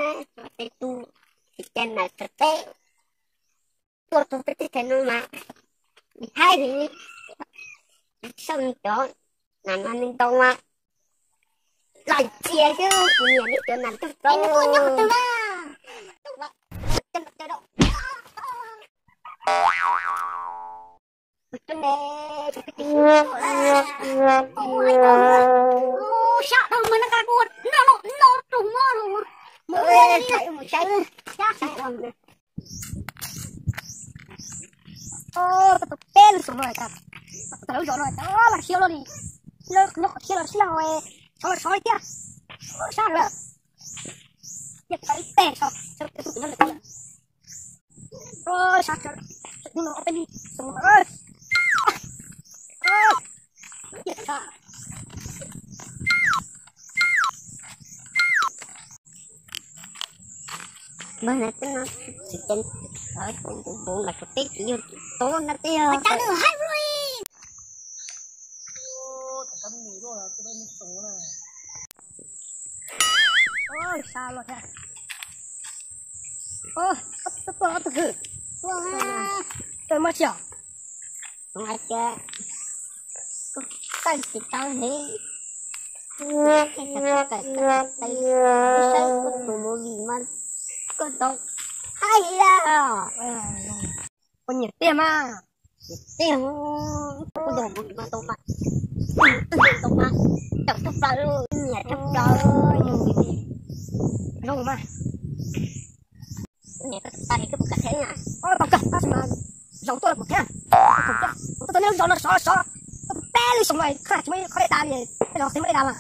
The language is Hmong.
Tej tug txiv cai nas txog teb, tuaj txog peb teb chaws no mas haib li. Saib cov nas no me ntau mas laj cia xwb, kuv nyiam li cov nas cog plaub. Sab dhau mas noj qab kuv noj no rau mob los mus saib, saib. Tau peb lub xyoo no tas, tas lub zos no tas lam siab loj li, nyob qhov siab los siab, sov los sov li thiab, sab lawm, ib teg sov, sab no peb lub xyoo no. Mas no tsis ceeb, kuv mas kuv teb tsis yog tod na, teb yog tsis tau li. Saib kuv tus movie mas koj tau haib li. Koj nyiam tiag mas. Nyiam tiag, kuv tus movie mas tau mas, tau mas, tau tshaj plaws, nyiam tshaj plaws. Zoo mas. Nyiam koj tus pas es koj puas kam thiab na? Tau kawg, tab sis mas zaum tuaj los kuv thiab. Kuv tuaj txog nej lub zos no sov sov, peb lub xyoo no koj tsis muaj qhov dej tas li, tej zaum tsis muaj dej tas mas.